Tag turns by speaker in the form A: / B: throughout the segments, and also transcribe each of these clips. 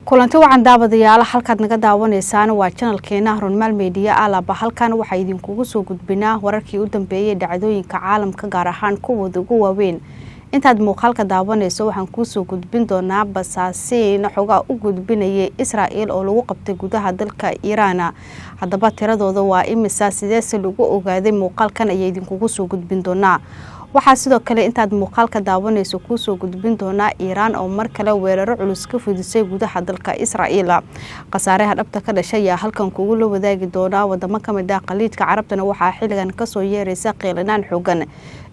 A: Kulanti wacan daawadayaal, halkaad naga daawanaysaan waa channelkeena Runmaal Media. Alaba halkan waxaa idinkugu soo gudbinaa wararkii u dambeeyay dhacdooyinka caalamka, gaar ahaan kuwooda ugu waaweyn. Intaad muuqaalka daawanayso waxaan kuusoo gudbin doonaa basaasiin xogaa u gudbinayay Israel oo lagu qabtay gudaha dalka Iiraan. Haddaba tiradooda waa imisa? Sideese lagu ogaaday? Muuqaalkan ayaa idinkugu soo gudbin doonaa. Waxaa sidoo kale intaad muuqaalka daawanayso kuusoo gudbin doonaa Iiraan oo mar kale weeraro culus ka fudisay gudaha dalka Israa'iil. Khasaaraha dhabta ka dhashay ayaa halkan kugu la wadaagi doonaa. Wadamo kamid ah Khaliijka Carabtana waxaa xilligan kasoo yeeraysa qiilinaan xoogan,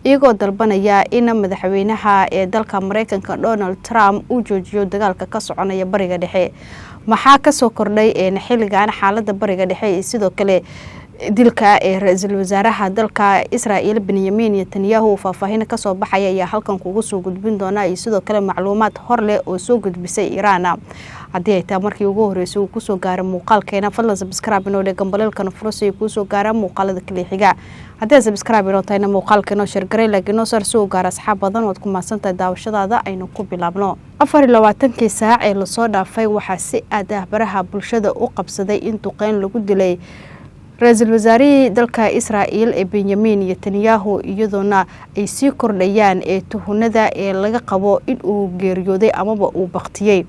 A: iyagoo dalbanaya in madaxweynaha ee dalka Mareykanka Donald Trump uu joojiyo dagaalka ka soconaya Bariga Dhexe. Maxaa kasoo kordhay xilligan xaalada Bariga Dhexe iyo sidoo kale dilka ee ra-iisul wasaaraha dalka Israel Benyamin Netanyahu? Faahfaahin kasoo baxaya ayaa halkan kugu soo gudbin doonaa iyo sidoo kale macluumaad hor leh oo soo gudbisay Iiraan. Haddii ay tahay markii ugu horeysay uu kusoo gaaro muuqaalkeena, fadlan subscribe inoo dhe, gambaleelkana furo si ay kuusoo gaaraan muuqaalada kale xiga. Haddii aad subscribe inoo tahayna, muuqaalka inoo share garay, laakiin inoo sar si uu gaaro asxaab badan. Waad ku mahadsantahay daawashadaada. Aynu ku bilaabno. 24-kii saac ee lasoo dhaafay waxaa si aad ah baraha bulshada u qabsaday in duqeyn lagu dilay ra-iisul wasaarihii dalka Israel ee Benyamin Netanyahu, iyadoona ay sii kordhayaan ee tuhunada ee laga qabo in uu geeriyooday amaba uu baktiyey.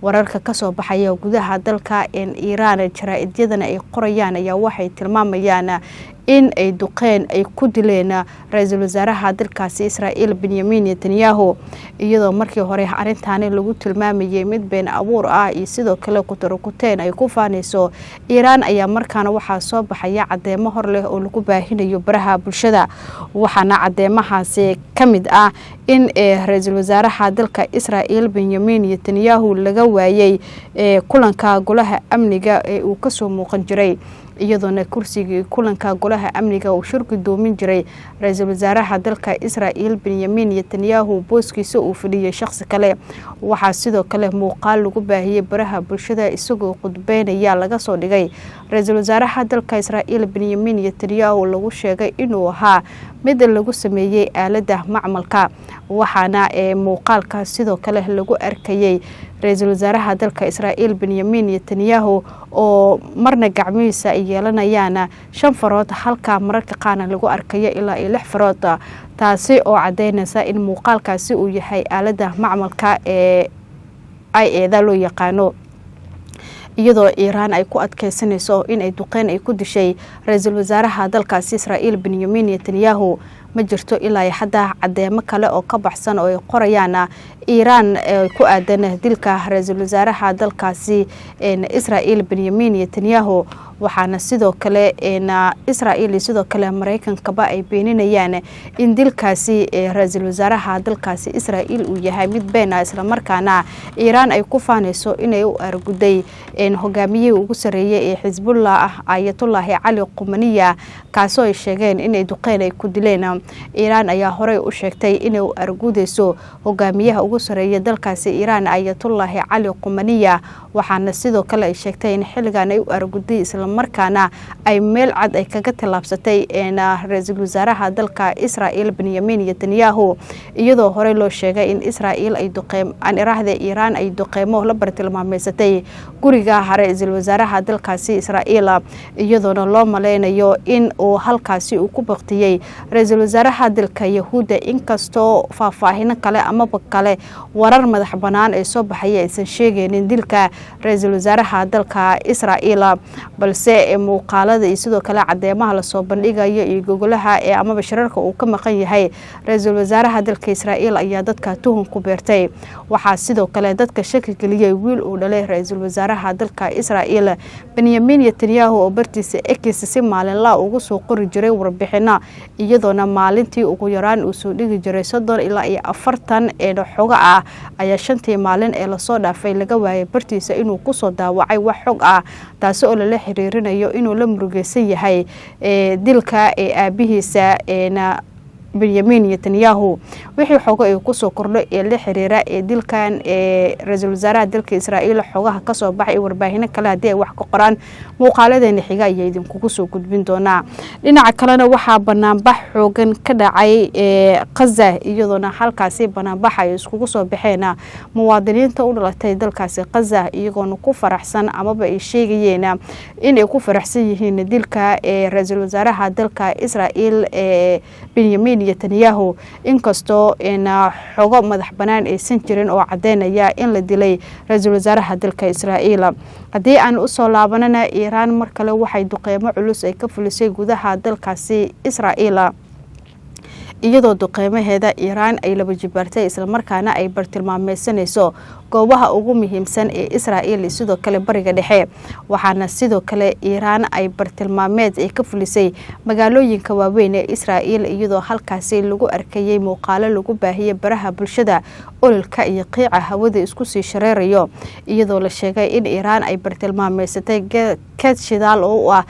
A: Wararka kasoo baxaya gudaha dalka Iiraan, jaraa-idyadana ay qorayaan, ayaa waxay tilmaamayaan in ay duqeen ay ku dileen ra-iisul wasaaraha dalkaasi Israel Benyamin Netanyahu, iyadoo markii hore arrintaani lagu tilmaamayay mid been abuur ah iyo sidoo kale kutarukuteen ay ku faanayso Iiraan. Ayaa markaana waxaa soo baxaya cadeemo hor leh oo lagu baahinayo baraha bulshada, waxaana cadeemahaasi ka mid ah in ra-iisul wasaaraha dalka Israel Benyamin Netanyahu laga waayey kulanka Golaha Amniga ee uu kasoo muuqan jiray, iyadoona kursigii kulanka Golaha Amniga uu shir gudoomin jiray ra-iisul wasaaraha dalka Israel Benyamin Netanyahu booskiisa uu fadhiyey shaqsi kale. Waxaa sidoo kale muuqaal lagu baahiyey baraha bulshada isagoo khudbeynaya laga soo dhigay ra-iisul wasaaraha dalka Israel Benyamin Netanyahu, lagu sheegay inuu ahaa mid lagu sameeyey aaladda macmalka. Waxaana muuqaalka sidoo kale lagu arkayey ra-iisul wasaaraha dalka Israel Benyamin Netanyahu oo marna gacmihiisa ay yeelanayaan shan farood, halka mararka qaarna lagu arkayo ilaa iyo lix farood, taasi oo cadeynaysa in muuqaalkaasi uu yahay aaladda macmalka ee AI-da loo yaqaano, iyadoo Iiraan ay ku adkeysanayso inay duqeyn ay ku dishay ra-iisul wasaaraha dalkaasi Israel Benyamin Netanyahu. Ma jirto ilaa hadda cadeemo kale oo ka baxsan oo ay qorayaan Iiraan ku aadan dilka ra-iisul wasaaraha dalkaasi Israel Benyamin Netanyahu. Waxaana sidoo kale Israel iyo sidoo kale Mareykankaba ay beeninayaan in dilkaasi ra-iisul wasaaraha dalkaasi Israel uu yahay mid been ah, islamarkaana Iiraan ay ku faanayso inay u arguday hogaamiyihii ugu sareeyay ee Xisbullah ah, Ayatullaahi Cali Qumaniya, kaasoo ay sheegeen inay duqeyn ay ku dileen. Iiraan ayaa horey u sheegtay inay u argudayso hogaamiyaha ugu sareeya dalkaasi Iiraan, Ayatullaahi Cali Qumaniya, waxaana sidoo kale ay sheegtay in xilligan ay u arguday, islamarkaana ay meel cad ay kaga tallaabsatay ra-iisul wasaaraha dalka Israel Benyamin Netanyahu, iyadoo horey loo sheegay in Israel ay duqeem aan iraahda Iiraan ay duqeymo la bartilmaameysatay guriga ra-iisul wasaaraha dalkaasi Israel, iyadoona loo maleynayo in uu halkaasi uu ku baktiyey ra-iisul wasaaraha dalka Yahuudda, inkastoo faahfaahino kale amaba kale warar madax banaan ee soo baxaya aysan sheegaynin dilka ra-iisul wasaaraha dalka Israel. Balse muuqaalada iyo sidoo kale cadeemaha lasoo bandhigayo iyo gogolaha ee amaba shirarka uu ka maqan yahay ra-iisul wasaaraha dalka Israel ayaa dadka tuhun ku beertay. Waxaa sidoo kale dadka shaki geliyey wiil uu dhalay ra-iisul wasaaraha dalka Israel Benyamin Netanyahu oo bartiisa X si maalinlaa ugu soo qori jiray warbixino, iyadoona maalintii ugu yaraan uu soo dhigi jiray 30 ilaa iyo 40 ee xogo ah, ayaa shantii maalin ee lasoo dhaafay laga waayay bartiisa inuu kusoo daawacay wax xog ah, taasi oo lala xiriirinayo inuu la murugeysan yahay dilka ee aabihiisa. Benyamin Netanyahu. Wixii xogo ay kusoo kordho ee la xiriira ee dilkan ee ra-iisul wasaaraha dalka Israa'iil, xogaha kasoo baxay warbaahino kale haddii ay wax ka qoraan, muuqaaladeena xiga ayaa idinkugu soo gudbin doonaa. Dhinaca kalena, waxaa banaanbax xoogan ka dhacay ee Khaza, iyadoona halkaasi banaanbax ay iskugu soo baxeen muwaadiniinta u dhalatay dalkaasi Khaza, iyagoona ku faraxsan amaba ay sheegayeen inay ku faraxsan yihiin dilka ee ra-iisul wasaaraha dalka Israa'iil ee Benyamin Netanyahu, inkastoo xogo madax banaan aysan jirin oo cadeynaya in la dilay ra-iisul wasaaraha dalka Israa'iil. Haddii aan usoo laabanana, Iiraan mar kale waxay duqeymo culus ay ka fulisay gudaha dalkaasi Israa'iil, iyadoo duqeymaheeda Iiraan ay laba jibaartay, islamarkaana ay bartilmaameysanayso goobaha ugu muhiimsan ee Israa'iil iyo sidoo kale Bariga Dhexe. Waxaana sidoo kale Iiraan ay bartilmaameed ay ka fulisay magaalooyinka waaweyn ee Israa'iil, iyadoo halkaasi lagu arkayay muuqaalo lagu baahiyey baraha bulshada ololka iyo qiica hawada isku sii shareerayo, iyadoo la sheegay in Iiraan ay bartilmaameysatay keed shidaal oo u ah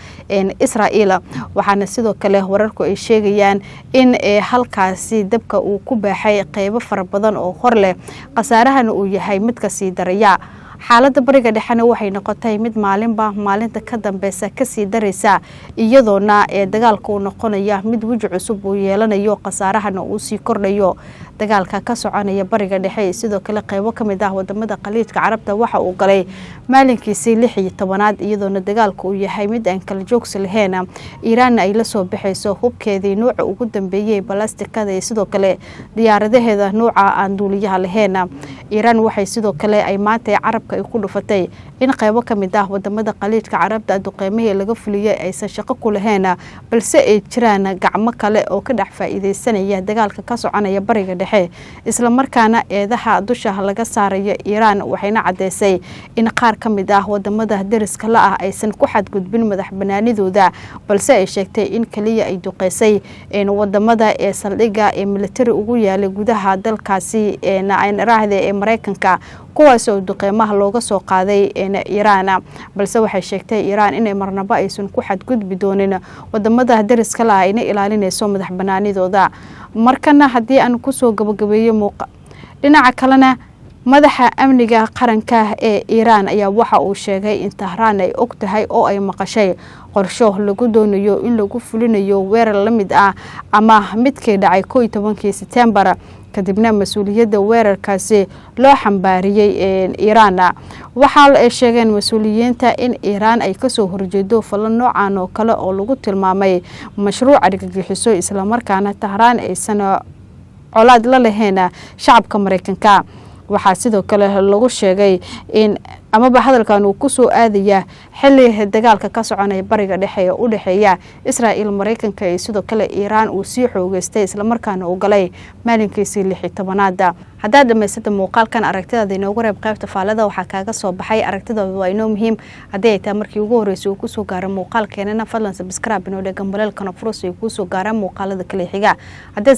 A: Israa'iil. Waxaana sidoo kale wararku ay sheegayaan in halkaasi dabka uu ku baaxay qeybo fara badan oo hor leh, khasaarahana uu yahay mid kasii daraya. Xaaladda Bariga Dhexena waxay noqotay mid maalinba maalinta ka dambeysa kasii daraysa, iyadoona ee dagaalka uu noqonaya mid weji cusub uu yeelanayo, khasaarahana uu sii kordhayo. Dagaalka ka soconaya Bariga Dhexe sidoo kale qeybo ka mid ah wadamada Khaliijka Carabta waxa uu galay maalinkiisii 16aad, iyadoona dagaalka uu yahay mid aan kala joogsi lahayn. Iiraanna ay la soo baxayso hubkeedii nuuca ugu dambeeyey, balastikada iyo sidoo kale diyaaradaheeda nuuca aan duuliyaha lahayn. Iiraan waxay sidoo kale ay maanta carabka ay ku dhufatay in qeybo ka mid ah wadamada Khaliijka Carabta duqeymihii laga fuliyey aysan shaqo ku lahayn, balse ay jiraan gacmo kale oo ka dhex faa'iideysanaya dagaalka ka soconaya Bariga Dhexe, islamarkaana eedaha dusha laga saarayo Iiraan. Waxayna caddeysay in qaar ka mid ah wadamada deriska la ah aysan ku xadgudbin madax banaanidooda, balse ay sheegtay in keliya ay duqeysay wadamada ee saldhigga ee militari ugu yaalay gudaha dalkaasi raahde ee Mareykanka, kuwaas oo duqeymaha looga soo qaaday Iiraan. Balse waxay sheegtay Iiraan inay marnabo aysan ku xadgudbi doonin wadamada deriska la ah, ayna ilaalinayso madax banaanidooda. Markana haddii aan kusoo gabagabeeyo muuqa, dhinaca kalena, madaxa amniga qaranka ee Iiraan ayaa waxa uu sheegay in Tahraan ay og tahay oo ay maqashay qorsho lagu doonayo in lagu fulinayo weerar la mid ah ama midkii dhacay 11kii Setembar, kadibna mas-uuliyadda weerarkaasi loo xambaariyey Iiraan. Waxaa ay sheegeen mas-uuliyiinta in Iiraan ay kasoo horjeedo falo noocan oo kale oo lagu tilmaamay mashruuc argagixiso, islamarkaana Tahraan aysan colaad la lahayn shacabka Mareykanka. Waxaa sidoo kale lagu sheegay in amaba hadalkan uu kusoo aadaya xili dagaalka ka soconaya Bariga Dhexe ee u dhexeeya Israa'iil, Mareykanka iyo sidoo kale Iiraan uu sii xoogeystay, islamarkaana uu galay maalinkiisii 16aad. Haddaad dhamaysata muuqaalkan, aragtidaada inoogu reeb qaybta faalada. Waxaa kaaga soo baxay aragtidaada waa inoo muhiim. Haddii ay tahay markii ugu horreysay uu kusoo gaaro muuqaalkeenana, fadlan subscribe inoo dhegan, baleelkana furus ay kuusoo gaaraan muuqaalada kale xiga. Haddii